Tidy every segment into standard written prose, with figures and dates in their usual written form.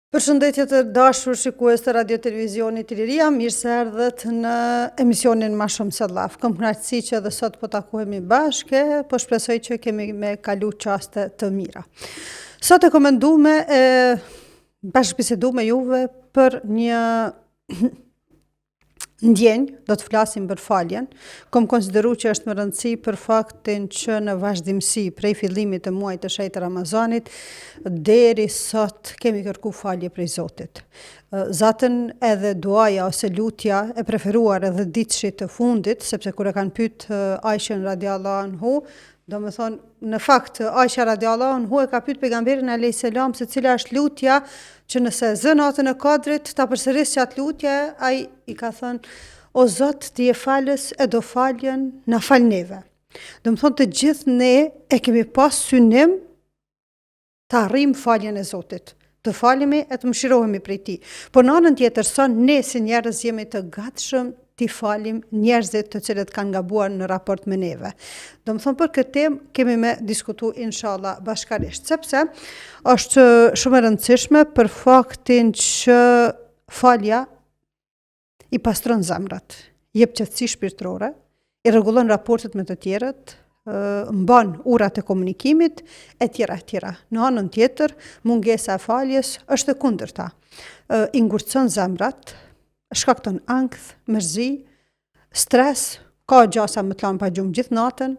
Përshëndetje të dashur shikues të Radio Televizionit Iliria, mirë se erdhët në emisionin Ma shumë se llaf. Kom kënaqësi që edhe sot po takohemi bashkë, po shpresoj që kemi me kalu çaste të mira. Sot e kom mendu me e, bashkëbisedu me juve për një ndjenjë, do të flasim për faljen, kom konsideru që është me rëndësi për faktin që në vazhdimësi prej fillimit të muajit të shenjtë të Ramazanit, deri sot kemi kërku falje prej Zotit. Zaten edhe duaja ose lutja e preferuar e dhjetëditëshit të fundit, sepse kur e kanë pyt Aishen radiallahu anhu, Domethonë, në fakt, Aisha radiallahu anhu e ka pyet pejgamberin alayhis selam se cila është lutja që nëse e zë natën e Kadrit ta përsërisë atë lutje, ai i ka thënë, o Zot, ti je falës e do faljen, na fal neve. Domethonë, të gjithë ne e kemi pas synim të arrijmë faljen e Zotit, të falemi e të mëshirohemi prej tij. Por në anën tjetër, sa ne si njerëz jemi të gatshëm t'i falim njerëzit të cilët kanë gabuar në raport me neve. Domethonë për këtë temë kemi me diskutu inshallah bashkarisht, sepse është shumë e rëndësishme për faktin që falja i pastron zemrat, jep qetësi shpirtërore, i rregullon raportet me të tjerët, mban urat e komunikimit, e tjera, e tjera. Në anën tjetër, mungesa e faljes është e kundërta. I ngurtëson zemrat, shkakton ankth, mërzi, stres, ka gjasa me të lanë pa gjumë gjithë natën,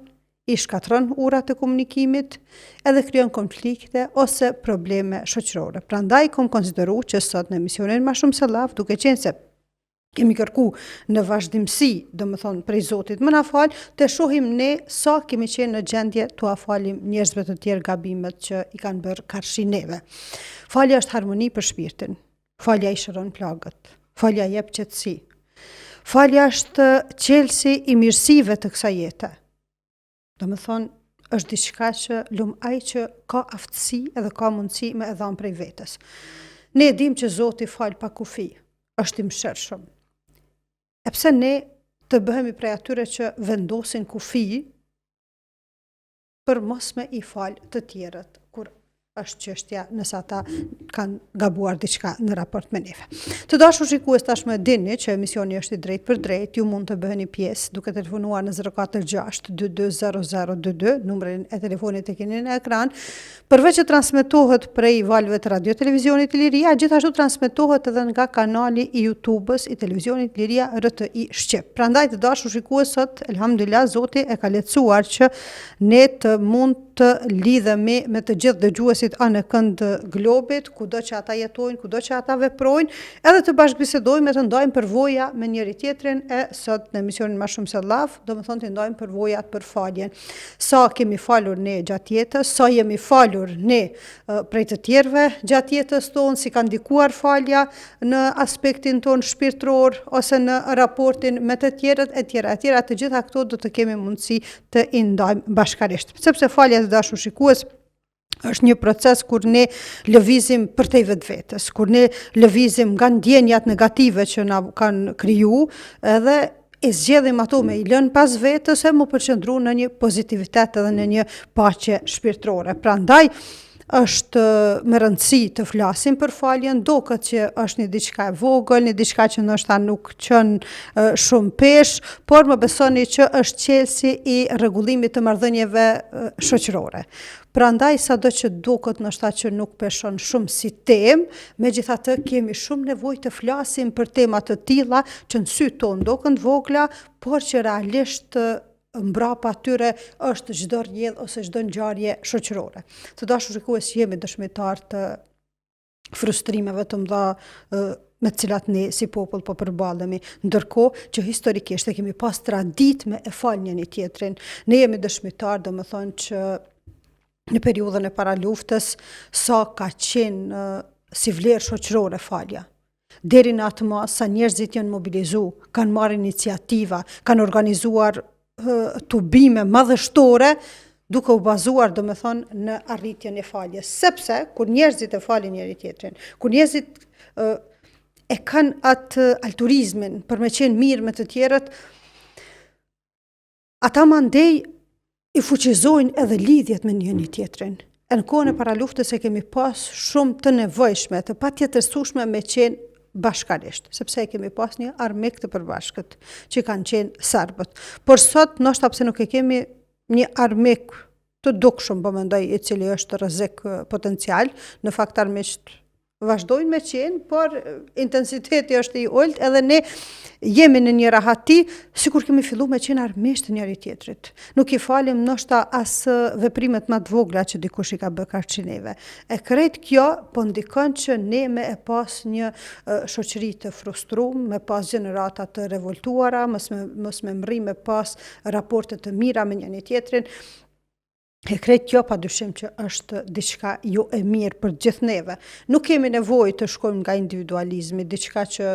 i shkatërron urat e komunikimit edhe krijon konflikte ose probleme shoqërore. Prandaj kom konsideru që sot në emisionin Ma shumë se llaf, duke qenë se kemi kërku në vazhdimësi, domethonë prej Zotit, me na fal, të shohim ne sa kemi qenë në gjendje t'ua falim njerëzve të tjerë gabimet që i kanë bërë karshi neve. Falja është harmoni për shpirtin. Falja i shëron plagët. Falja jep qetësi. Falja është çelësi i mirësive të kësaj jete. Domethonë, është diçka që lum ai që ka aftësi edhe ka mundësi me e dhanë prej vetes. Ne e dim që Zoti fal pa kufi, është i mëshirshëm. E pse ne të bëhemi prej atyre që vendosin kufi, për mos me i fal të tjerët kur është çështja nëse ata kanë gabuar diçka në raport me neve. Të dashur shikues tashmë e dini që emisioni është i drejtpërdrejtë, ju mund të bëheni pjesë duke telefonuar në 046 220022, numrin e telefonit e keni në ekran. Përveç që transmetohet prej valëve të Radio Televizionit Iliria, gjithashtu transmetohet edhe nga kanali i YouTube-s i Televizionit Iliria RTI Shqip. Prandaj të dashur shikues sot, elhamdulillah, Zoti e ka lehtësuar që ne të mund të lidhemi me të gjithë dëgjuesit anekënd globit, kudo që ata jetojnë, kudo që ata veprojnë, edhe të bashkëbisedojmë e të ndajmë përvoja me njëri tjetrin e sot në emisionin Ma shumë se llaf, domethonë të ndajmë përvojat për faljen. Sa kemi falur ne gjatë jetës, sa jemi falur ne prej të tjerëve gjatë jetës tonë, si ka ndikuar falja në aspektin tonë shpirtëror ose në raportin me të tjerët e tjera e tjera, të gjitha këto do të kemi mundësi të i ndajmë bashkarisht. Sepse falja të dashur shikues është një proces kur ne lëvizim përtej vetvetes, kur ne lëvizim nga ndjenjat negative që na kanë kriju, edhe e zgjedhim ato me i lënë pas vetes e m'u përqendru në një pozitivitet edhe në një paqe shpirtërore. Prandaj, është me rëndësi të flasim për faljen, doket që është një diçka e vogël, një diçka që ndoshta nuk çon shumë peshë, por më besoni që është çelësi i rregullimit të marrëdhënieve shoqërore. Prandaj sado që duket ndoshta që nuk peshon shumë si temë, megjithatë kemi shumë nevojë të flasim për tema të tilla që në sy tonë duken të vogla, por që realisht mbrapa tyre është çdo rrjedhë ose çdo ngjarje shoqërore. Të dashur shikues, jemi dëshmitarë të frustrimeve të mëdha me të cilat ne si popull po përballemi, ndërkohë që historikisht e kemi pas traditë me e fal njëni tjetrin. Ne jemi dëshmitarë, domethonë që në periudhën e paraluftës sa ka qenë si vlerë shoqërore falja. Deri në atë masë sa njerëzit janë mobilizu, kanë marrë iniciativa, kanë organizuar tubime madhështore, duke u bazuar, domethonë, në arritjen e faljes. Sepse, kur njerëzit e falin njëri tjetrin, kur njerëzit e kanë atë altruizmin për me qenë mirë me të tjerët, ata mandej i fuqizojnë edhe lidhjet me njëni tjetrin. E në kohën e paraluftës e kemi pas shumë të nevojshme, të patjetërsueshme me qenë bashkarisht, sepse e kemi pas një armik të përbashkët, që kanë qenë serbët. Por sot, ndoshta pse nuk e kemi një armik të dukshëm, po mendoj, i cili është rrezik potencial, në fakt armiqtë vazhdojnë me qenë, por intensiteti është i ulët edhe ne jemi në një rahati, sikur kemi fillu me qenë armiq të njëri-tjetrit. Nuk i falim ndoshta as veprimet ma të vogla që dikush i ka bë karshi neve. E krejt kjo po ndikon që ne me e pas një shoqëri të frustrum, me pas gjenerata të revoltuara, mos me, mos me mrri me pas raporte të mira me njëri-tjetrin, E krejt kjo pa dyshim që është diçka jo e mirë për gjithë neve. Nuk kemi nevojë të shkojmë nga individualizmi, diçka që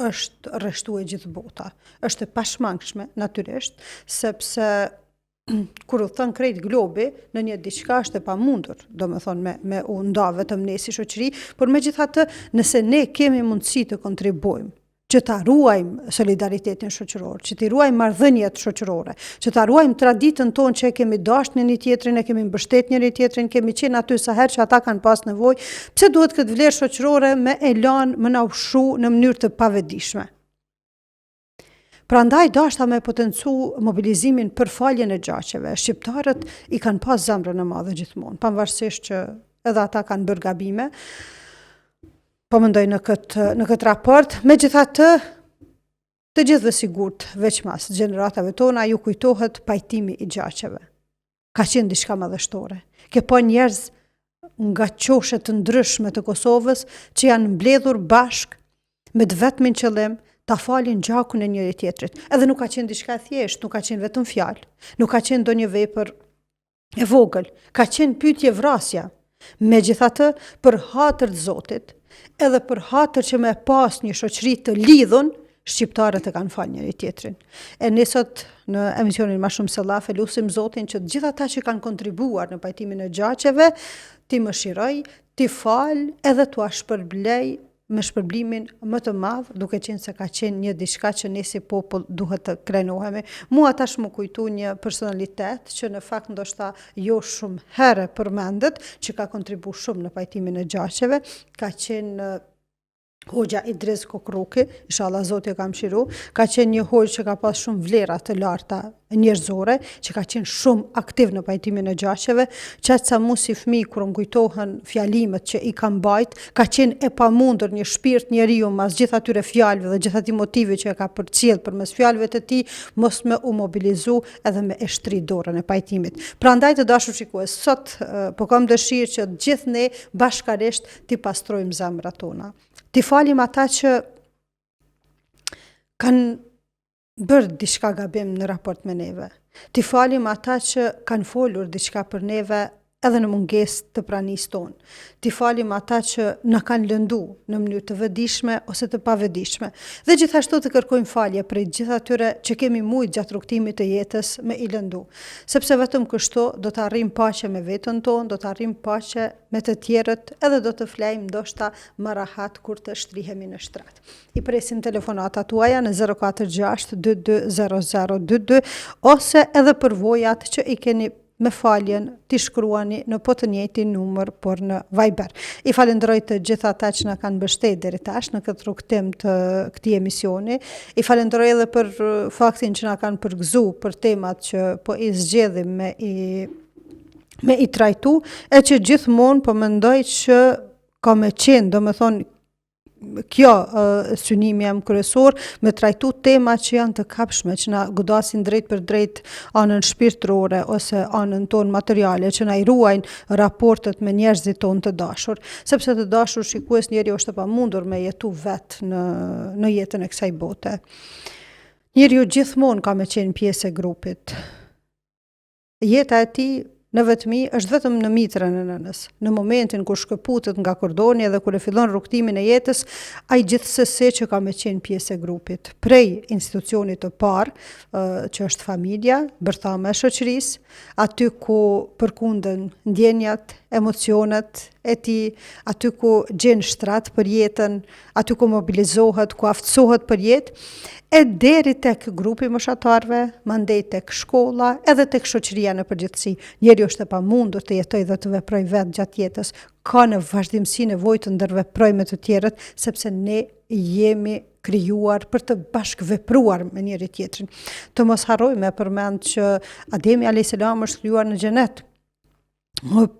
është rreshtu e gjithë bota. Është e pashmangshme, natyrisht, sepse kur udhëton krejt globi në një diçka është e pamundur, domethonë me, me u nda vetëm ne si shoqëri, por megjithatë nëse ne kemi mundësi të kontribuojmë, që ta ruajmë solidaritetin shoqëror, që t'i ruajmë marrëdhëniet shoqërore, që ta ruajmë traditën tonë që e kemi dashtë njëri-tjetrin, e kemi mbështet njëri-tjetrin, kemi qenë aty sa herë që ata kanë pas nevojë, pse duhet këtë vlerë shoqërore me e lanë me na u shu në mënyrë të pavetëdijshme? Prandaj dashta me potencu mobilizimin për faljen e gjaqeve. Shqiptarët i kanë pas zemrën e madhe gjithmonë, pavarësisht që edhe ata kanë bërë gabime. Po mendoj në këtë në këtë raport, megjithatë të gjithëve sigurt, veçmas gjeneratave tona ju kujtohet pajtimi i gjaqeve. Ka qenë diçka madhështore. Ke pa njerëz nga qoshe të ndryshme të Kosovës që janë mbledhur bashkë me të vetmin qëllim ta falin gjakun e njëri-tjetrit. Edhe nuk ka qenë diçka e thjeshtë, nuk ka qenë vetëm fjalë, nuk ka qenë ndonjë vepër e vogël, ka qenë pyetje vrasja. Megjithatë, për hatër të Zotit, edhe për hatër që me pas një shoqëri të lidhun, shqiptarët e kanë falë njëri-tjetrin. E ne sot në emisionin Ma shumë se llaf e lusim Zotin që të gjithë ata që kanë kontribuar në pajtimin e gjaqeve, t'i mëshirojë, t'i falë edhe t'ua shpërblejë me shpërblimin më të madh, duke qenë se ka qenë një diçka që ne si popull duhet të krenohemi. Mua tash m'u kujtu një personalitet që në fakt ndoshta jo shumë herë përmendet, që ka kontribu shumë në pajtimin e gjaqeve, ka qenë Hoxha Idriz Kokrruki, inshallah Zoti e ka mëshiru, ka qenë një hoxhë që ka pas shumë vlera të larta njerëzore, që ka qenë shumë aktiv në pajtimin e gjaqeve, qaq sa mu si fëmijë kur më kujtohen fjalimet që i ka mbajt, ka qenë e pamundur një shpirt njeriu mas gjithë atyre fjalëve dhe gjithë atij motivi që e ka përcjell përmes fjalëve të tij, mos me u mobilizu edhe me e shtri dorën e pajtimit. Prandaj të dashur shikues, sot po kam dëshirë që të gjithë ne bashkarisht t'i pastrojmë zemrat tona. T'i falim ata që kanë bërë diçka gabim në raport me neve. T'i falim ata që kanë folur diçka për neve edhe në mungesë të pranisë tonë. T'i falim ata që na kanë lëndu në mënyrë të vetëdijshme ose të pavetëdijshme. Dhe gjithashtu të kërkojmë falje prej gjithë atyre që kemi mujt gjatë rrugëtimit të jetës me i lëndu. Sepse vetëm kështu do të arrijmë paqe me veten tonë, do të arrijmë paqe me të tjerët edhe do të flejmë ndoshta më rahat kur të shtrihemi në shtrat. I presim telefonatat tuaja në 046 22 0022 ose edhe përvojat që i keni me faljen t'i shkruani në po të njëjtin numër por në Viber. I falenderoj të gjithë ata që na kanë mbështetur deri tash në këtë rrugëtim të këtij emisioni. I falenderoj edhe për faktin që na kanë përgëzu për temat që po i zgjedhim me i me i trajtu, e që gjithmonë po mendoj që ka me qenë, domethonë, kjo uh, synimi jem kryesor, me trajtu tema që janë të kapshme, që na godasin drejtpërdrejt anën shpirtërore ose anën tonë materiale, që na i ruajnë raportet me njerëzit tonë të dashur. Sepse të dashur shikues njeriu është e pamundur me jetu vetë në, në jetën e kësaj bote. Njeriu gjithmonë ka me qenë pjesë e grupit. Jeta e tij në vetmi është vetëm në mitrën e nënës. Në momentin kur shkëputet nga kordoni edhe kur e fillon rrugëtimin e jetës, ai gjithsesi që ka me qenë pjesë e grupit. Prej institucionit të parë, që është familja, bërthama e shoqërisë, aty ku përkunden ndjenjat, emocionet, e tij, aty ku gjen shtrat për jetën, aty ku mobilizohet, ku aftësohet për jetë, e deri tek grupi i moshatarëve, mandej tek shkolla, edhe tek shoqëria në përgjithësi. Njeriu është e pamundur të jetojë dhe të veprojë vetë gjatë jetës. Ka në vazhdimësi nevojë të ndërveprojë me të tjerët, sepse ne jemi krijuar për të bashkëvepruar me njëri tjetrin. Të mos harrojmë me përmend që Ademi a.s. është krijuar në xhenet,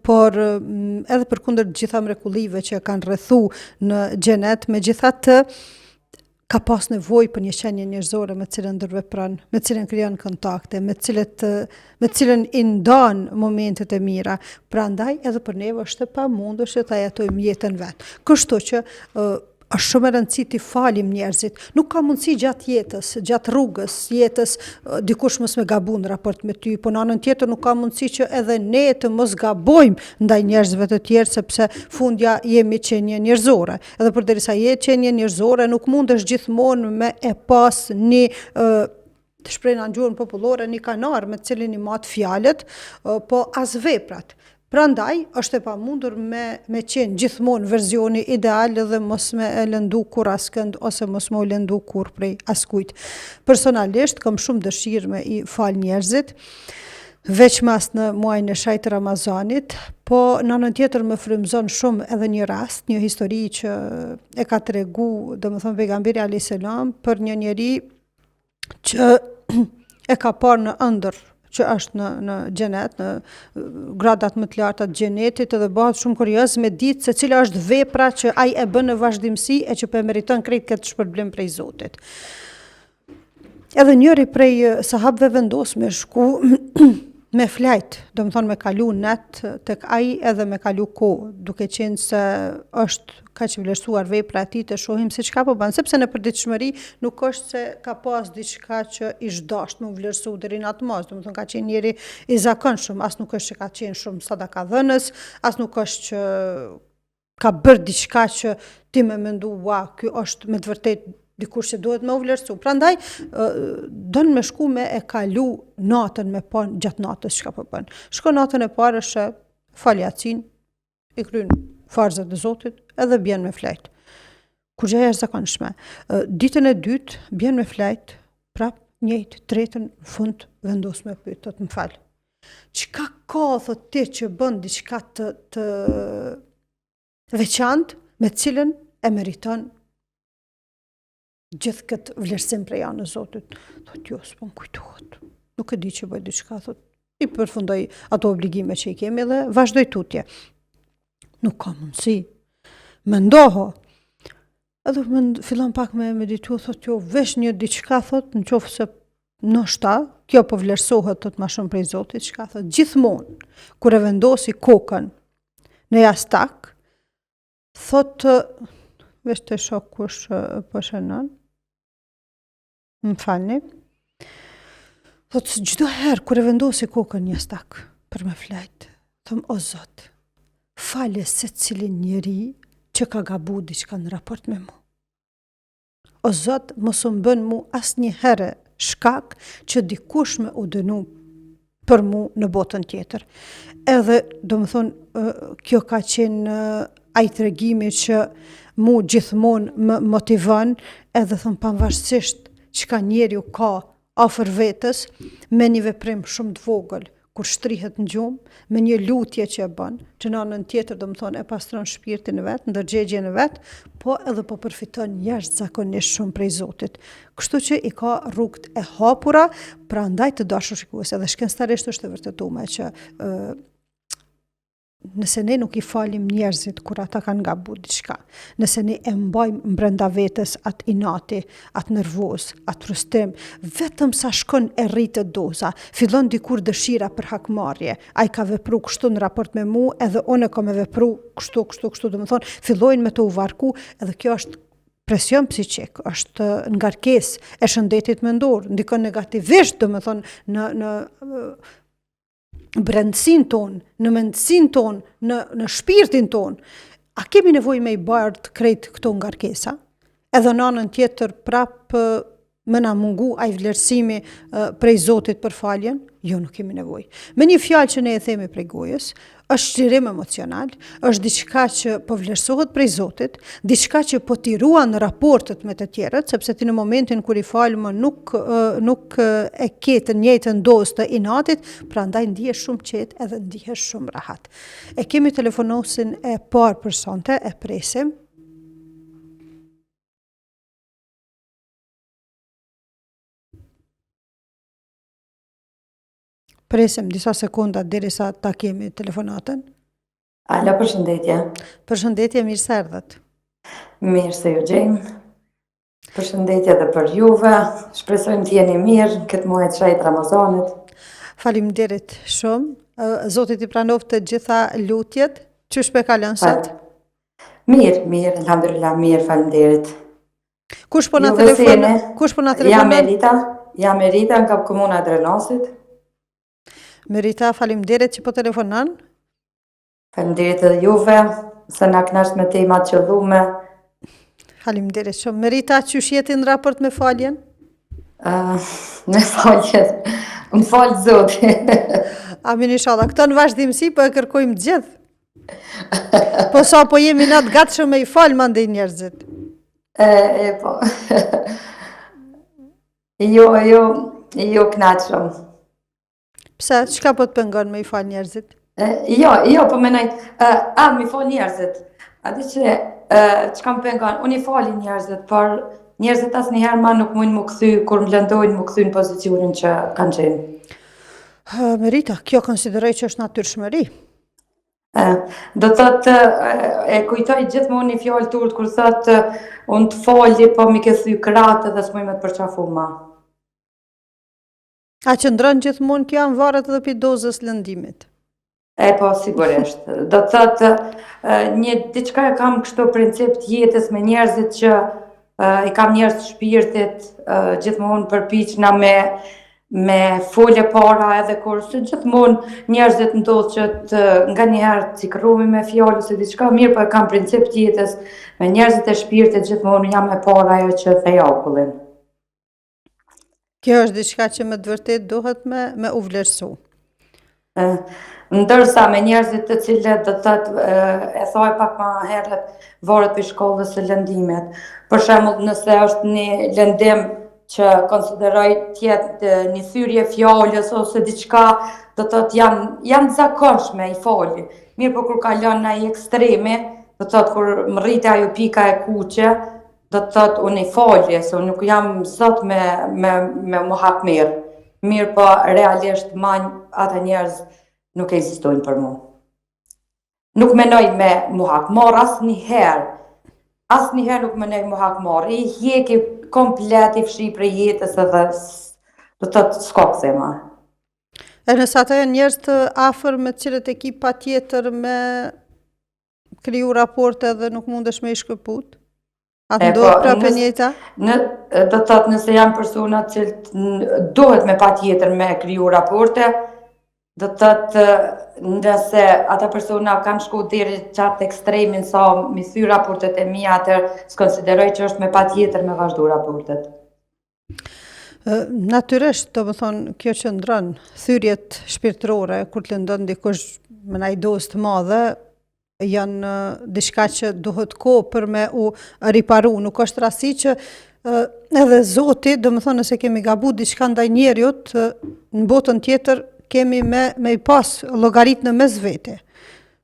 por mm, edhe përkundër të gjitha mrekullive që e kanë rrethu në xhenet, megjithatë ka pas nevojë për një qenie njerëzore me cilën ndërvepron, me cilën krijon kontakte, me cilët me cilën i ndan momentet e mira. Prandaj edhe për neve është e pamundur që ta jetojmë jetën vetë. Kështu që Është shumë me rëndësi t'i falim njerëzit. Nuk ka mundësi gjatë jetës, gjatë rrugës jetës, dikush mos me gabu në raport me ty, po në anën tjetër nuk ka mundësi që edhe ne të mos gabojmë ndaj njerëzve të tjerë, sepse fundja jemi qenie njerëzore. Edhe përderisa je qenie njerëzore, nuk mundesh gjithmonë me e pas një të shprehna në gjuhën popullore, një kanar me të cilin i mat fjalët, po as veprat. Prandaj, është e pamundur me, me qenë gjithmonë verzioni ideal dhe mos me e lëndu kurrë askënd ose mos me u lëndu kurrë prej askujt. Personalisht, kam shumë dëshirë me i fal njerëzit, veçmas në muajin e shejtë të Ramazanit, po në anën tjetër më frymëzon shumë edhe një rast, një histori që e ka tregu, domethënë, pejgamberi a.s. për një njeri që e ka parë në ëndërr që është në në xhenet, në gradat më të larta të xhenetit edhe bëhet shumë kurioz me ditë se cila është vepra që ai e bën në vazhdimësi e që po e meriton krejt këtë shpërblim prej Zotit. Edhe njëri prej sahabëve vendos me shku me flajt, domethonë me kalu net tek ai edhe me kalu kohë, duke qenë se është kaq e vlerësuar vepra e tij të shohim se çka po bën, sepse në përditshmëri nuk është se ka pas diçka që ish dasht me u vlerësu deri në atë masë, domethonë ka qenë njeri i zakonshëm, as nuk është që ka qenë shumë sadakadhënës, as nuk është që ka bërë diçka që ti me mendu, ua, ky është me të vërtetë dikush që duhet me u vlerësu. Prandaj, don me shku me e kalu natën me pa gjatë natës çka po bën. Shkon natën e parë është fal jacinë, i kryn farzet e Zotit, edhe bjen me flejt. Kurgjë e jashtëzakonshme. Ditën e dytë, bjen me flejt, prap, njëjtë, tretën, fund, vendos me pyt, thotë më fal. Çka ka, thot ti, që bën diçka të, të veçantë, me cilën e meriton gjithë këtë vlerësim prej anës Zotit. Thot, jo, s'po më kujtohet. Nuk e di që bëj diçka, thot, i përfundoj ato obligime që i kemi dhe vazhdoj tutje. Nuk ka mundësi. Mendohu. Edhe mend, fillon pak me meditu, thot, jo, veç një diçka, thot, në qoftë se ndoshta, kjo po vlerësohet, thot, ma shumë prej Zotit, çka, thot, gjithmonë, kur e vendosi kokën në jastak, thot, veç të shoh kush po shënon, më falni, thot, çdo herë, kur e vendosi kokën në jastak, për me flejt, thom, o Zot, fale secilin njeri që ka gabu diçka në raport me mu. O Zot, mos më bën mu asnjëherë shkak që dikush me u dënu për mu në botën tjetër. Edhe, domethonë, kjo ka qenë ai tregimi që mu gjithmonë më motivon, edhe thom pavarësisht çka njeriu ka afër vetes, me një veprim shumë të vogël, kur shtrihet në gjumë, me një lutje që e bën, që në anën tjetër, domethonë, e pastron shpirtin e vet, ndërgjegjen e vet, po edhe po përfiton jashtëzakonisht shumë prej Zotit. Kështu që i ka rrugët e hapura, prandaj të dashur shikues, edhe shkencëtarisht është e vërtetume që ë nëse ne nuk i falim njerëzit kur ata kanë gabu diçka, nëse ne e mbajmë brenda vetes atë inati, atë nervoz, atë frustrim, vetëm sa shkon e rritet doza, fillon dikur dëshira për hakmarrje, ai ka vepru kështu në raport me mu, edhe unë kam me vepru kështu, kështu, kështu, domethonë, fillojnë me të u varku, edhe kjo është presion psikik, është ngarkesë e shëndetit mendor, ndikon negativisht, domethonë, në, në brendësinë tonë, në mendësinë tonë, në, në shpirtin tonë, a kemi nevojë me i bartë krejt këto ngarkesa? Edhe në anën tjetër prap me na mungu ai vlerësimi prej Zotit për faljen? Jo, nuk kemi nevojë. Me një fjalë që ne e themi prej gojës, Është çlirim emocional, është diçka që po vlerësohet prej Zotit, diçka që po t'i ruan raportet me të tjerët, sepse ti në momentin kur i fal më nuk nuk e ke të njëjtën dozë të inatit, prandaj ndihesh shumë qetë edhe ndihesh shumë rahat. E kemi telefonuesin e parë për sonte, e presim. Presim disa sekonda derisa ta kemi telefonatën. Alo, përshëndetje. Përshëndetje, mirë se erdhët. Mirë se ju gjejmë. Përshëndetje edhe për juve. Shpresojmë të jeni mirë në këtë muaj të shenjtë të Ramazanit. Faleminderit shumë. Zoti t'i pranoftë të gjitha lutjet. Qysh po e kalon sot? Mirë, mirë, alhamdulillah, mirë, faleminderit. Kush po na telefonon? Kush po na telefonon? Jam Merita, jam Merita nga komuna e Drenasit. Merita, faleminderit që po telefonon. Faleminderit edhe juve, se na kënaqët me temat që qëllume. Faleminderit shumë. Merita, qysh je ti në raport me faljen? Uh, me faljen, më faltë Zoti. Amin inshallah. Këto në vazhdimësi po e kërkojmë gjithë. Po sa po jemi na të gatshëm me i falë mandej njerëzit? E, e po. jo, jo, jo knaqshëm. Pse, çka po të pengon me i falë njerëzit? E, jo, jo, po menoj, e, a, me i falë njerëzit. A di që, e, çka më pengon, unë i fali njerëzit, por njerëzit asnjëherë ma nuk mujnë m'u kthy, kur më lëndojnë m'u kthy në pozicionin që kanë qenë. Merita, kjo konsideroj që është natyrshmëri. Do të thotë, e kujtoj gjithmonë një fjalë t'urtë kur thotë unë të fali, po m'i ke thy krahët edhe s'muj me të përqafu ma. A qëndron gjithmonë kjo a varet edhe prej dozës lëndimit? E po, sigurisht. Do të thotë, një diçka e kam kështu princip të jetës me njerëzit që i kam njerëz të shpirtit, gjithmonë përpiqna me me fol e para edhe kur se gjithmonë njerëzit ndodh që të nganjëherë të cikrrohemi me fjalë ose diçka mirë, po e kam princip të jetës me njerëzit e shpirtit gjithmonë jam e para ajo që thej akullin. Kjo është diçka që me të vërtetë duhet me, me u vlerësu. Ndërsa me njerëzit të cilët do të thotë e thaj pak ma herët varet prej shkallës së lëndimit. Për shembull, nëse është një lëndim që konsideroj të jetë një thyrje fjalës ose diçka, do të thotë janë janë të zakonshme i fali. Mirëpo kur kalon ai ekstremi, do të thotë kur mrritet ajo pika e kuqe, do të thotë unë i fali, se unë nuk jam zot me, me, me m'u hakmerr. Mirëpo, realisht, ma ata njerëz nuk ekzistojnë për mu. Nuk menoj me m'u hakmarr asnjëherë, asnjëherë nuk menoj m'u hakmarr, i hjeki komplet i fshi prej jetës edhe do të thotë s'ka kthim ma. E nëse ata janë njerëz të afër me të cilët e ki patjetër me kriju raporte dhe nuk mundesh me i shkëput? A të ndodh po, prapë e njëjta? Në, do të thotë nëse janë persona të cilët duhet me patjetër me kriju raporte, do të thotë nëse ata persona kanë shku deri qatë ekstremin sa m'i thy raportet e mia, atëherë s'konsideroj që është me patjetër me vazhdu raportet. Natyrisht, domethonë, kjo qëndron, thyrjet shpirtërore, kur të lëndon dikush me naj dozë të madhe, janë diçka që duhet kohë për me u riparu. Nuk është rasti që edhe Zoti, domethonë, nëse kemi gabu diçka ndaj njeriut, në botën tjetër kemi me, me i pas llogarit në mes vete.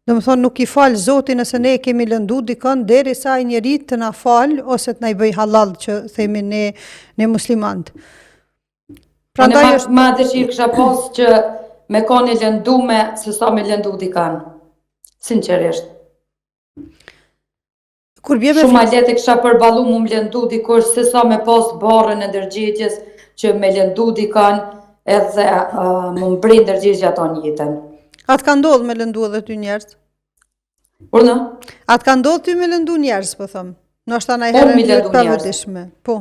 Domethonë nuk i fal Zoti nëse ne e kemi lëndu dikën derisa ai njeri të na fal ose të na i bëj hallall që themi ne ne muslimanët. Prandaj ma, është ma dëshirë kisha pas që me kon e lëndume se sa me lëndu dikën. Sinqerisht. Kur bie me Shumë ma lehtë e kisha përballu mu më lëndu dikush se sa me pas barrën e ndërgjegjes që me lëndu dikën edhe uh, mu mbri ndërgjegja tonë jetën. A të ka ndodhë me lëndu edhe ty njerëz? Urdhno? A të ka ndodhë ty me lëndu njerëz, po thom? Ndoshta najherë në të pavëdishme. Po.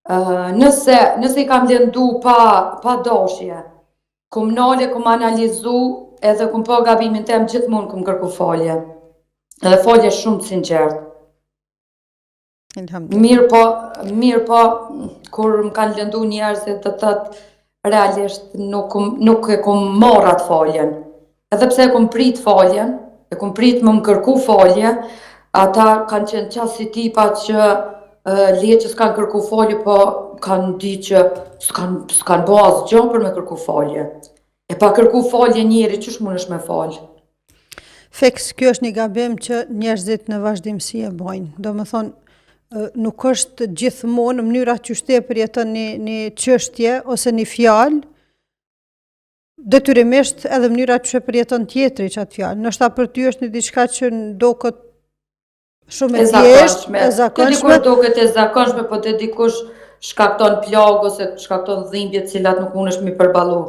Uh, nëse, nëse i kam lëndu pa, pa dashje, Kum nalë, kum analizu edhe kum pa gabimin tem gjithmonë kum kërku falje. Edhe falje shumë të sinqertë. Mirëpo, mirëpo, kur më kanë lëndu njerëzit, do të thotë realisht nuk, nuk e kum marrë atë faljen. Edhe pse e kom prit faljen, e kom prit me më kërku falje, ata kanë qenë qasi tipa që le që s'kanë kërku falje, po kanë di që s'kanë s'kan bo asgjë për me kërku falje. E pa kërku falje njeri, qysh mundesh me falë? Fiks, kjo është një gabim që njerëzit në vazhdimësi e bojnë. Domethonë, nuk është gjithmonë në mënyra qysh ti e përjeton një, një çështje ose një fjalë, detyrimisht edhe mënyra qysh e përjeton tjetri qatë fjalë. Ndoshta për ty është një diçka që doket shumë e thjeshtë, e zakonshme. Te dikush doket e zakonshme, po te dikush shkakton plagë ose shkakton dhimbje të cilat nuk mundesh mi përballu.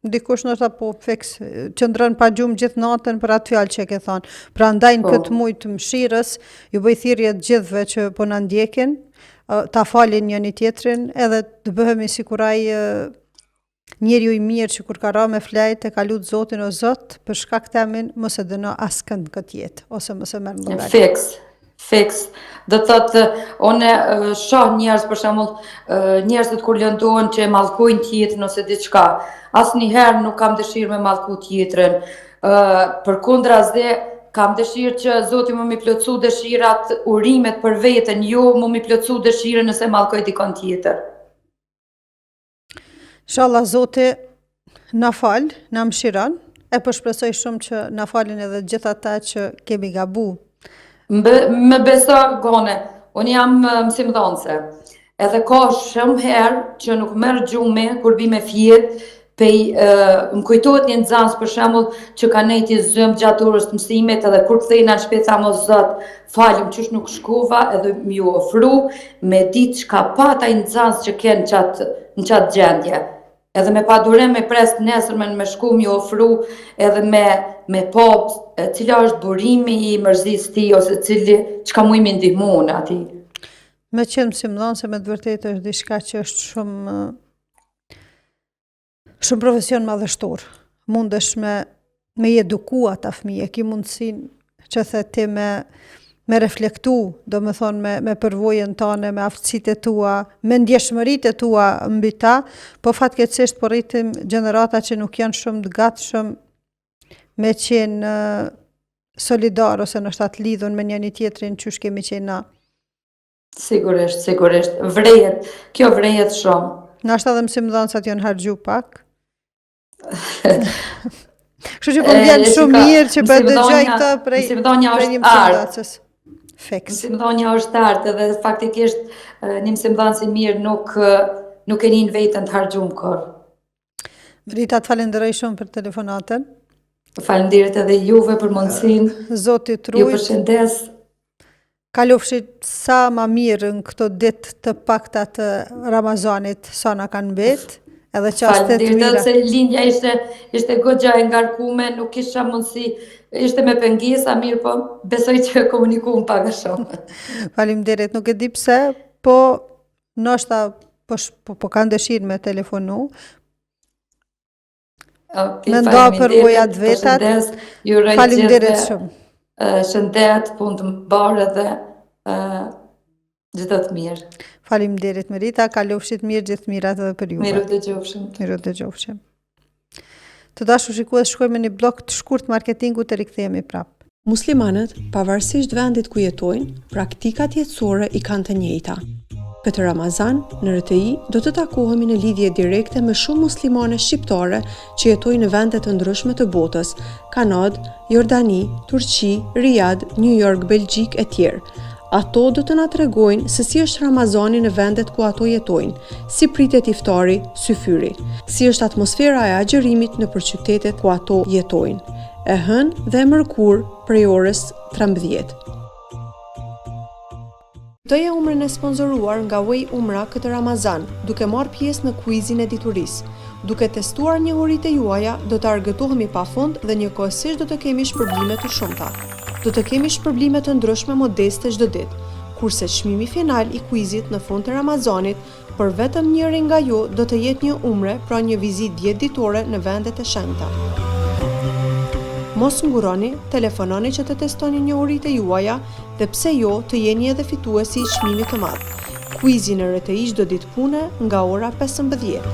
Dikush ndoshta po fiks qëndron pa gjumë gjithë natën për atë fjalë që e ke thonë. Prandaj në po. këtë muaj të mëshirës, ju bëj thirrje të gjithëve që po na ndjekin, ta falin njëni tjetrin, edhe të bëhemi sikur ai Njeriu i mirë që kur ka ra me flejt e ka lut Zotin o Zot, për shkak temin mos e dëno askënd në këtë jetë ose mos e merr në llogari. Fiks, fiks. Do të thotë, unë shoh njerëz për shembull, njerëzit kur lëndohen që e mallkojnë tjetrin ose diçka. Asnjëherë nuk kam dëshirë me mallku tjetrin. Ë përkundrazi kam dëshirë që Zoti mu m'i plotësu dëshirat, urimet për veten, jo mu m'i plotësu dëshirën nëse mallkoj dikon tjetër. Inshallah Zoti na fal, na mëshiron, e po shpresoj shumë që na falin edhe gjithë ata që kemi gabu. Më, më beso, Gone, unë jam mësimdhënëse, edhe ka shumë herë që nuk merr gjumi kur bi me fjet, pej, më kujtohet një nxënës për shembull që ka nejt i zymtë gjatë orës të mësimit edhe kur kthehna në shtëpi tham o Zot, falëm qysh nuk shkova edhe me ju ofru me ditë çka pat ai nxënës që ke në qatë në qatë gjendje. Edhe me padurim me pres të nesërmen me shku me ju ofru edhe me me pa cila është burimi i mërzisë tij ose cili çka muj me ndihmu unë atij. Me qenë mësimdhënëse me të vërtetë është diçka që është shumë Shumë profesion madhështor. Mundesh me me i eduku ata fëmijë, e ki mundësinë që the ti me me reflektu, domethonë me, me përvojën tane, me aftësitë e tua, me ndjeshmëritë e tua mbi ta, po fatkeqësisht po rritim gjenerata që nuk janë shumë të gatshëm me qenë solidar ose ndoshta të lidhun me njëni tjetrin qysh kemi qenë na. Sigurisht, sigurisht. Vrehet, kjo vrehet shumë. Ndoshta edhe mësimdhënësat janë harxhu pak. Kështu që po më vjen shumë mirë që po dëgjoj këtë prej mësimdhënia është art. Fiks. Mësimdhënia është art edhe faktikisht një mësimdhënës i mirë nuk nuk e nin veten të harxhum kurrë. Merita, të falenderoj shumë për telefonatën. Faleminderit edhe juve për mundësinë. Zoti të rujt. Ju përshëndes. Kalofshi sa ma mirë në këto ditë të pakta të Ramazanit, sa na kanë mbet, edhe çaste të mira. Se linja ishte, ishte goxha e ngarkume, nuk kisha mundësi, ishte me pengesa, mirë po, besoj që komunikum pak a shumë. Faleminderit, nuk e di pse, po ndoshta po, po, po kanë dëshirë me telefonu, Okay, me nda përvojat vetat. Faleminderit shumë. Shëndet, punë të mbarë edhe gjithë të mirë. Faleminderit Merita, kalofshit mirë gjithë mirat edhe për juve. Mirudëgjofshim. Mirudëgjofshim. Të dashur shikues, shkojmë në një bllok të shkurt marketingu të rikthehemi prapë. Muslimanët, pavarësisht vendit ku jetojnë, praktikat jetësore i kanë të njëjta. Këtë Ramazan, në RTI do të takohemi në lidhje direkte me shumë muslimane shqiptare që jetojnë në vende të ndryshme të botës, Kanadë, Jordani, Turqi, Riad, New York, Belgjikë etj. Ato do të na tregojnë se si është Ramazani në vendet ku ato jetojnë, si pritet iftari, syfyri, si është atmosfera e agjërimit nëpër qytetet ku ato jetojnë. E hënë dhe e mërkurë prej orës 13. Fitoje umren e sponsoruar nga Way Umra këtë Ramazan, duke marrë pjesë në kuizin e diturisë. Duke testuar njohuritë e juaja, do të argëtohemi pafund dhe njëkohësisht do të kemi shpërblime të shumta. Do të kemi shpërblime të ndryshme modeste çdo ditë, kurse çmimi final i kuizit në fund të Ramazanit për vetëm njërin nga ju do të jetë një umre, pra një vizitë dhjetëditore në vendet e shenjta. Mos ngurroni, telefononi që të testoni njohuritë e juaja dhe pse jo të jeni edhe fituesi i çmimit të madh. Kuizi në RTI çdo ditë pune nga ora 15.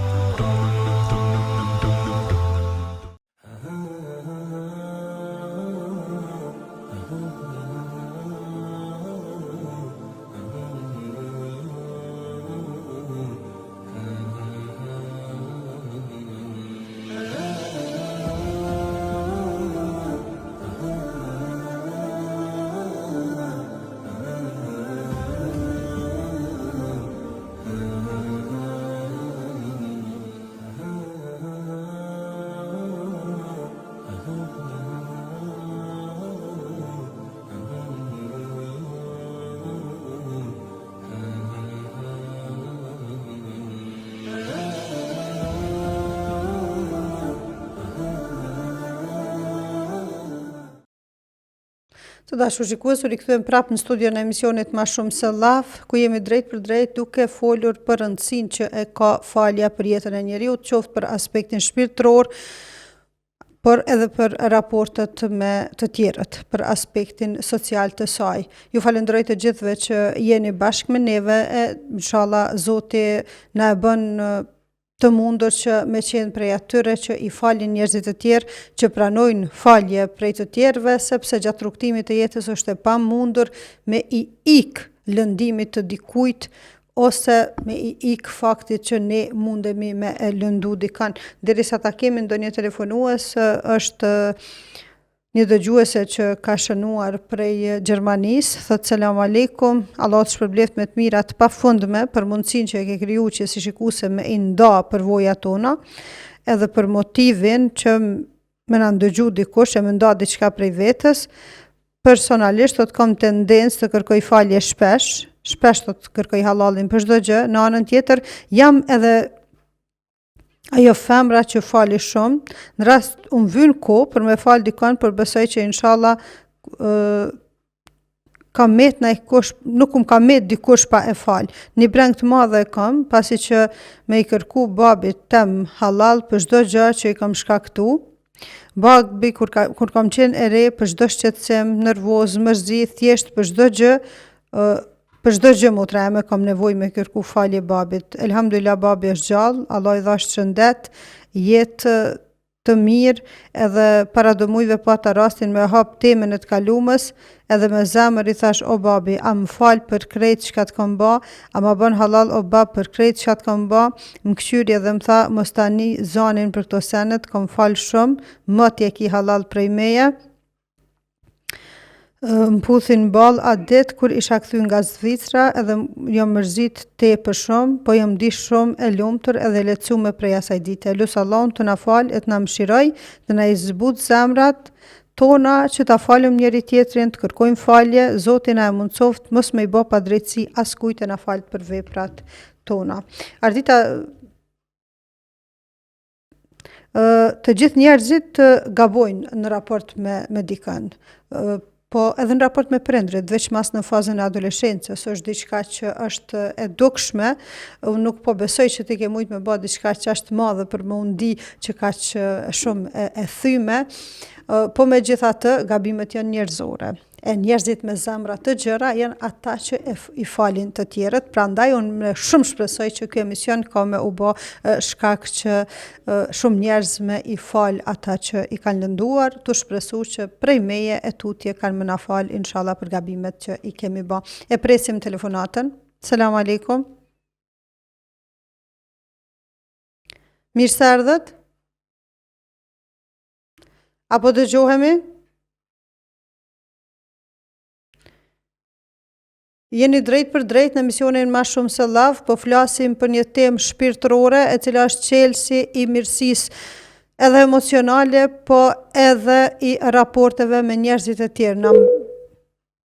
Të dashur shikues, u rikthyem prapë në studion e emisionit Ma shumë se llaf, ku jemi drejtpërdrejt duke folur për rëndësinë që e ka falja për jetën e njeriut, qoftë për aspektin shpirtëror, por edhe për raportet me të tjerët, për aspektin social të saj. Ju falënderoj të gjithëve që jeni bashkë me neve e inshallah Zoti na e bën të mundur që me qenë prej atyre që i falin njerëzit e tjerë, që pranojnë falje prej të tjerëve, sepse gjatë rrugëtimit të jetës është e pamundur me i ik lëndimit të dikujt ose me i ik faktit që ne mundemi me e lëndu dikan. Derisa ta kemi ndonjë telefonues, është Një dëgjuese që ka shënuar prej Gjermanisë, thotë selam alejkum, Allahu të shpërbleftë me të mira të pafundme për mundësinë që e ke kriju që si shikuese me i nda përvojat tona, edhe për motivin që me na ndëgju dikush e me nda diçka prej vetes, personalisht thotë kam tendencë të kërkoj falje shpesh, shpesh thotë kërkoj hallallin për çdo gjë, në anën tjetër jam edhe ajo femra që fali shumë, në rast um vyn kohë për me fal dikon, por besoj që inshallah ë ka met najkush, nuk um ka met dikush pa e fal. Një brengë të madhe e kam, pasi që me i kërku babit tem hallall për çdo gjë që i kam shkaktu. Babi kur, ka, kur kam qenë e re për çdo shqetësim, nervoz, mërzi, thjesht për çdo gjë, ë Për çdo gjë motra eme kam nevojë me kërku falje babit. Elhamdulillah babi është gjallë, Allah i dhashtë shëndet, jetë të mirë, edhe para do mujve pata rastin me hap temën e të kalumës, edhe me zemër i thash o babi, a më fal për krejt çka të kam ba, a ma bën hallall o bab për krejt çka të kam ba, më kqyri edhe më tha mos ta ni zanin për këto sene, të kam fal shumë, moti e ki hallall prej meje. Më puthi në ballë atë ditë kur isha kthy nga Zvicra edhe jam mërzit tepër shumë, po jam ndi shumë e lumtur edhe e lehtësume prej asaj dite. Lus Allahun të na falë e të na mëshirojë, të na i zbut zemrat tona që ta falim njëri tjetrin, të kërkojmë falje, Zoti na e mundësoftë mos me i bo padrejtësi askujt e na faltë për veprat tona. Ardita, të gjithë njerëzit gabojnë në raport me me dikën. Po edhe në raport me prindërit, veçmas në fazën e adoleshencës, është diçka që është e dukshme, unë nuk po besoj që ti ke mujt me ba diçka qaq të madhe për me u ndi që kaq shumë e, e thyme, po megjithatë gabimet janë njerëzore. E njerëzit me zemra të gjëra janë ata që e, i falin të tjerët, prandaj unë me shumë shpresoj që ky emision ka me u bo shkak që shumë njerëz me i fal ata që i kanë lënduar, tu shpresu që prej meje e tutje kanë me na fal inshallah për gabimet që i kemi ba. E presim telefonatën. Selam aleikum. Mirë se erdhët. A po dëgjohemi? Jeni drejtpërdrejt në emisionin Ma shumë se llaf, po flasim për një temë shpirtërore e cila është çelësi i mirësisë edhe emocionale, po edhe i raporteve me njerëzit e tjerë. Na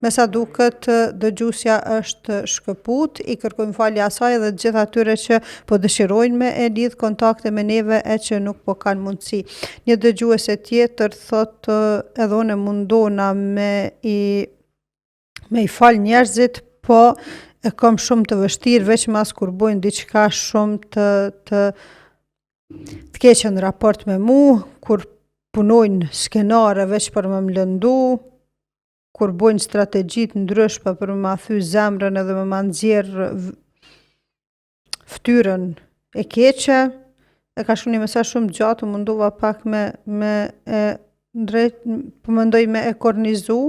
me sa duket dëgjuesja është shkëput, i kërkojmë falje asaj edhe të gjithë atyre që po dëshirojnë me e lidh kontakte me neve e që nuk po kanë mundësi. Një dëgjuese tjetër thotë edhe unë mundona me i me i fal njerëzit, po e kam shumë të vështirë, veçmas kur bojnë diçka shumë të të të keqe në raport me mu, kur punojnë skenare veç për me më lëndu, kur bojnë strategji të ndryshme për me ma thy zemrën edhe me ma nxjerr fytyrën e keqe, e ka shkru një mesazh shumë të gjatë, u mundova pak me, me e drejt, po mendoj me e kornizu.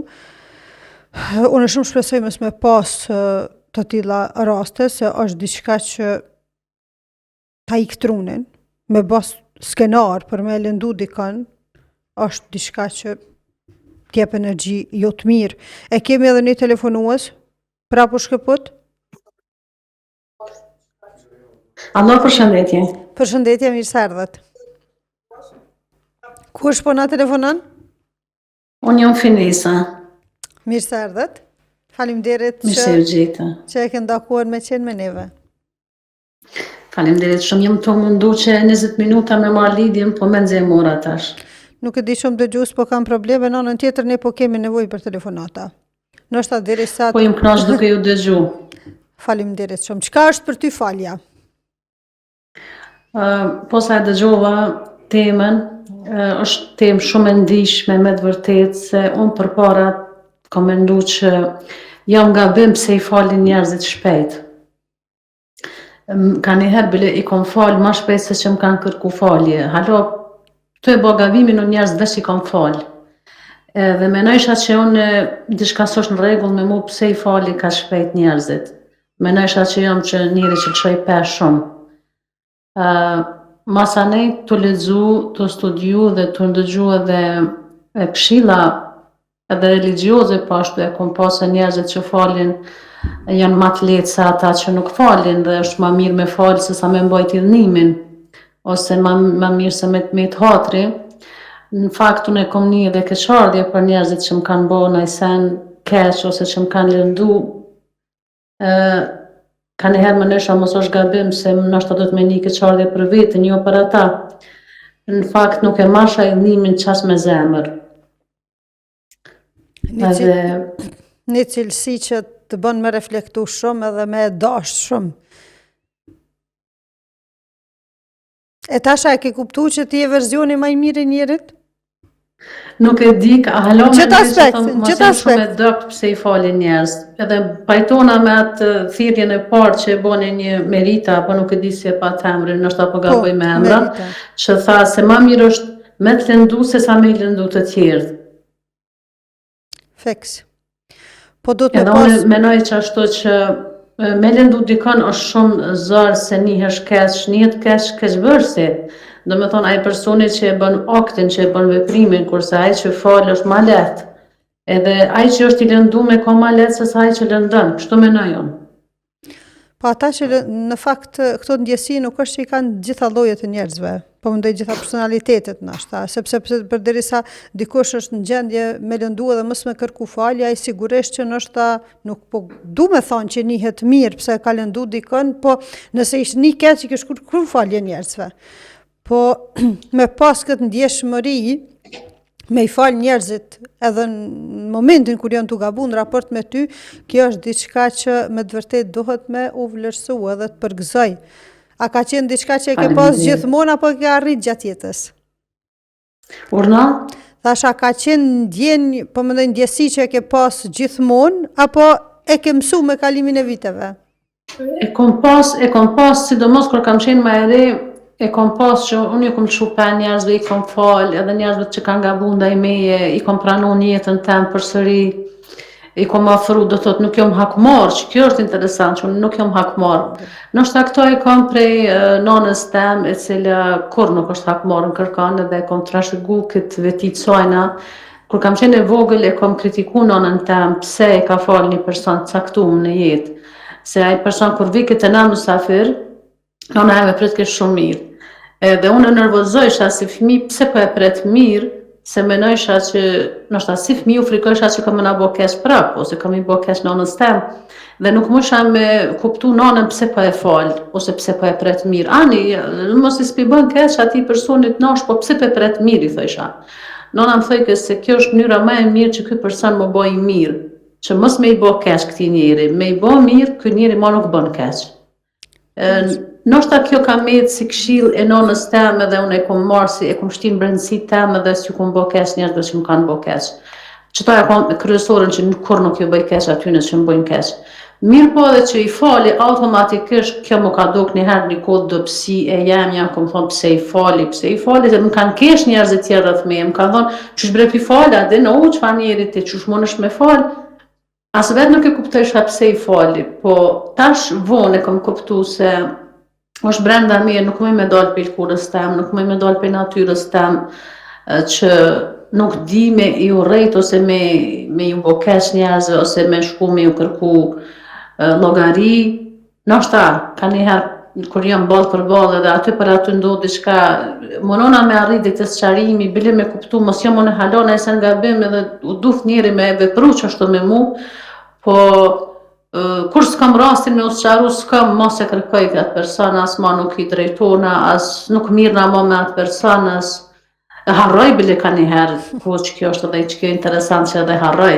Unë shumë shpresoj mos me pas të tilla raste, se është diçka që ta ik trunin, me ba skenar për me lëndu dikën, është diçka që t'jep energji jo të mirë. E kemi edhe një telefonues, prapë u shkëput? Alo, përshëndetje. Përshëndetje, mirë se erdhët. Kush po na telefonon? Unë jam Finesa. Mirë se erdhët. Faleminderit që Mirë se ju gjeta. Që e ke ndakuar me qenë me neve. Faleminderit shumë, jam tu u mundu që 20 minuta me marrë lidhjen, po mezi e mora tash. Nuk e di shumë dëgjues po kanë probleme, në anën tjetër ne po kemi nevojë për telefonata. Ndoshta derisa Po jam knaq duke ju dëgju. Faleminderit shumë. Çka është për ty falja? Uh, po sa e dëgjova temën, uh, është temë shumë e ndishme me të vërtetë se unë përpara kom mendu që jam gabim pse i falin njerëzit shpejt. Kanjëherë bile i kom falë ma shpejt se që më kanë kërku falje. Hala, tu e bo gabimin unë njerëz veç i kom falë. Edhe menojsha që unë diçka s'është në rregull me mu pse i fali kaq shpejt njerëzit. Menojsha që jam që njeri që lëshoj pe shumë. Uh, masanej tu lexu, tu studiu dhe tu ndëgju edhe e këshilla edhe religjioze po ashtu e kom pa se njerëzit që falin janë ma të lehtë se ata që nuk falin dhe është ma mirë me falë se sa me mbajt idhnimin ose ma, ma mirë se me të met hatri. Në fakt unë e kom ni edhe keqardhje për njerëzit që më kanë bo naj sen keq ose që më kanë lëndu Kanjëherë menojsha mos është gabim se ndoshta duhet me ni keqardhje për veten, jo për ata. Në fakt nuk e marrsha idhnimin qaq me zemër. Një, edhe... një cilësi që të bën me reflektu shumë edhe me e dashtë shumë. E tash a e ke kuptu që ti je verzioni ma i mirë i njerit? Nuk e di, ka hala me në aspekt, në qët aspekt. Shumë e dobët pse i falin njerëz. Edhe pajtona me atë thirrjen e parë që e boni një Merita, apo nuk e di si e pat emrin, ndoshta po, po gaboj me emra, që tha se ma mirë është me të lëndu se sa me i lëndu të tjerët. Fiks. Po do të Edhe pas... unë menoj që ashtu që me lëndu dikon është shumë zor se nihesh keq, nihet keq keqbërësi. Domethonë, ai personi që e bën aktin, që e bën veprimin, kurse ai që fal është ma lehtë. Edhe ai që është i lëndum e ka ma lehtë se sa ai që lëndon, kështu menoj unë. Po ata që në fakt këto ndjesi nuk është që i kanë gjitha llojet e njerëzve, po mendoj gjitha personalitetet ndoshta, sepse përderisa dikush është në gjendje me lëndu edhe mos me kërku falje, ai sigurisht që ndoshta nuk po du me thonë që nihet mirë pse ka lëndu dikën, po nëse ish ni keq i kish kërku falje njerëzve. Po me pas këtë ndjeshmëri, me i falë njerëzit edhe në momentin kur janë tu gabu në raport me ty, kjo është diçka që me të vërtetë duhet me u vlerësu edhe të përgëzoj. A ka qenë diçka që e ke pas gjithmonë apo e ke arrit gjatë jetës? Urdhno? Thash, a ka qenë ndjenjë, po mendoj ndjesi që e ke pas gjithmonë, apo e ke mësu me kalimin e viteve? E kom pas, e kom pas, sidomos kur kam qenë ma e re, e kom pas që unë ju kom lëshu pe njerëzve, i kom fal, edhe njerëzve që kanë gabu ndaj meje, i kom pranu në jetën tem përsëri, i kom afru, do thot nuk jom hakmarr, që kjo është interesant, që unë nuk jom hakmarr. Ndoshta këto e kam prej nonës tem, e cila kurrë nuk është hakmarr në kërkan, edhe e kom trashëgu këtë veti të sajna, Kur kam qenë e vogël e kom kritiku nonën tem pse e ka falë një person të caktum në jetë, se ai person kur vike te na mysafir, nona eme e pritke shumë mirë. Edhe unë u nervozojsha si fëmijë pse po e pret mirë, se menojsha që ndoshta si fëmijë u frikojsha që ka me na bo keq prap ose ka me i bo keq nonës tem. Dhe nuk mujsha me kuptu nonën pse po e fal ose pse po e pret mirë. Ani, mos i s'pi bën keq atij personit nash, po pse po e pret mirë i thojsha. Nona më thojke se kjo është mënyra ma e mirë që ky person m'u bo i mirë, që mos me i bo keq këtij njeri, me i bo mirë, ky njeri ma nuk bën keq. Ndoshta kjo ka met si këshillë e nonës teme dhe unë e kom marrë si e kom shti në brendësi teme dhe s'ju kom bo keq njerëzve që më kanë bo keq. Qëta e kom kryesoren që nuk kurrë nuk ju bëj keq atyne që më bëjnë keq. Mirëpo edhe që i fali automatikisht kjo m'u ka dok një herë një kohë dobësi e jemja, kom thonë pse i fali, pse i fali, se më kanë kesh njerëzit tjerë rreth meje, më kanë thonë qysh bre p'i fal, a din, o çfarë njeri ti, qysh mundesh me fal, As vetë nuk e kuptojsha pse i fali, po tash vonë e kom kuptu se është brenda meje, nuk muj me dalë prej lkurës tem, nuk muj me dalë prej natyrës tem, që nuk di me i urrejt ose me, me ju bo keq njerëzve ose me shku me ju kërku llogari, Ndoshta, kanjëherë, kur jam ballë për ballë edhe aty për aty ndodh diçka, munona me arrit deri te sqarimi, bile me kuptu, mos jam unë hala naj sen gabim edhe u duft njeri me vepru qashtu me mu, po kur s'kam rastin me u sqaru, s'kam mos e kërkoj atë person, as ma nuk i drejtona, as nuk mirrna ma me atë person, as. Harroj bile ka një herë, po që kjo është edhe që kjo interesant që edhe harroj,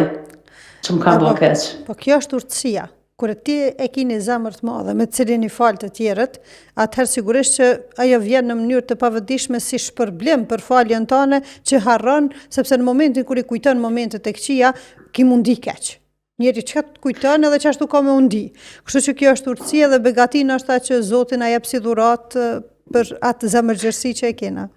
që më ka bo po, keq. Po kjo është urtësia. Kur ti e ki një zemër të madhe me të cilin i fal të tjerët, atëherë sigurisht që ajo vjen në mënyrë të pavetëdijshme si shpërblim për faljen tane që harron, sepse në momentin kur i kujton momentet e këqija, ki m'u ndi keq. Njeri çka të kujton edhe qashtu ka me u ndi. Kështu që kjo është urtësi edhe begati ndoshta që Zoti na jep si dhuratë për atë zemërgjerësi që e kena.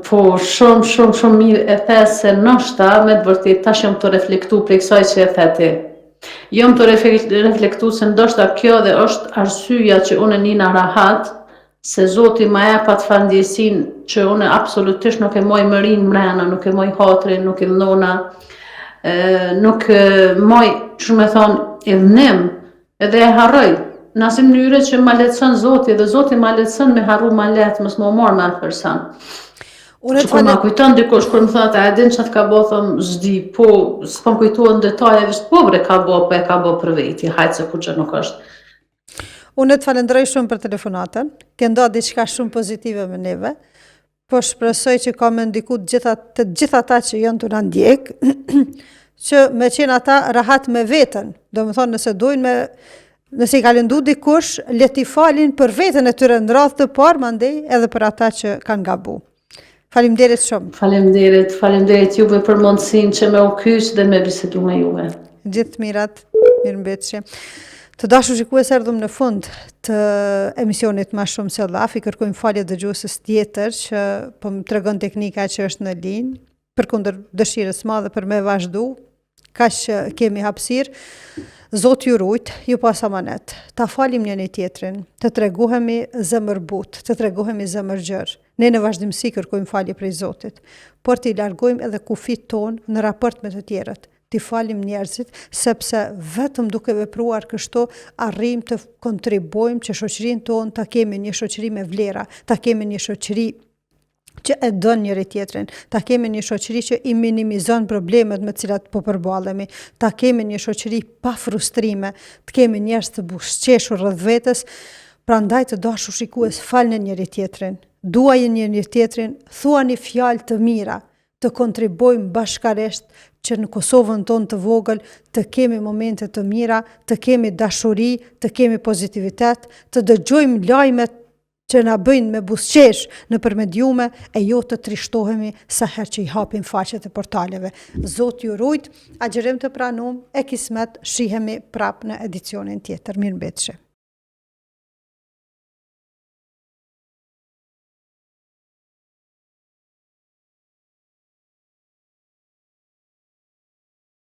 Po, shumë, shumë, shumë mirë e the se ndoshta me të vërtetë tash jam tu reflektu prej kësaj që e the ti. Jam tu reflektu se ndoshta kjo dhe është arsyeja që unë nina rahat se Zoti ma jep atë farë ndjesinë që unë absolutisht nuk e moj mërinë mrena, nuk e moj hatrin, nuk idhnona, nuk moj, qysh me thonë, idhnim, edhe e harroj, në asi mënyre që ma lehtëson Zoti, dhe Zoti ma lehtëson me harru ma lehtë, mos me u marrë me atë person. Unë Që kur ma kujton dikush, kur më thotë, a e din që të ka bo, thom, s'di, po, s'po më kujtohen detaje, veç po bre ka bo, po e ka bo për veti, hajt se kurgjë nuk është. Unë të falenderoj shumë për telefonatën, ke nda diçka shumë pozitive me neve, po shpresoj që ka me ndiku të gjitha, të gjithë ata që janë tu na ndjek, që me qenë ata rahat me veten, domethonë nëse dojnë me, nëse i ka lëndu dikush, le t'i falin për veten e tyre në radhë të parë, mandej edhe për ata që kanë gabu. Faleminderit shumë. Faleminderit, faleminderit juve për mundësinë që me u kyç dhe me bisedu me juve. Gjithë të mirat, mirëmbetshi. Të dashur shikues erdhëm në fund të emisionit ma shumë se llaf, i kërkojmë falje dëgjueses tjetër që po më tregon teknika që është në linjë, përkundër dëshirës madhe për me vazhdu, kaq që kemi hapësirë, Zoti ju rujt, ju pastë amanet, ta falim njëni tjetrin, të tregohemi zemërbutë, të tregohemi zemërgjerë. Ne në vazhdimësi kërkojmë falje prej Zotit, por t'i largojmë edhe kufijtë tonë në raport me të tjerët, t'i falim njerëzit, sepse vetëm duke vepruar kështu arrijmë të kontribuojmë që shoqërinë tonë ta kemi një shoqëri me vlera, ta kemi një shoqëri që e don njëri tjetrin, ta kemi një shoqëri që i minimizon problemet me të cilat po përballemi, ta kemi një shoqëri pa frustrime, të kemi njerëz të buzëqeshur rreth vetes, prandaj të dashur shikues falni njëri tjetrin, duajeni njëri tjetrin, thuani fjalë të mira, të kontribuojmë bashkarisht që në Kosovën tonë të vogël të kemi momente të mira, të kemi dashuri, të kemi pozitivitet, të dëgjojmë lajmet që na bëjnë me buzëqesh nëpër mediume e jo të trishtohemi sa herë që i hapim faqet e portaleve. Zoti ju rujt, agjërim të pranum e kismet, shihemi prapë në edicionin tjetër. Mirëmbetshi.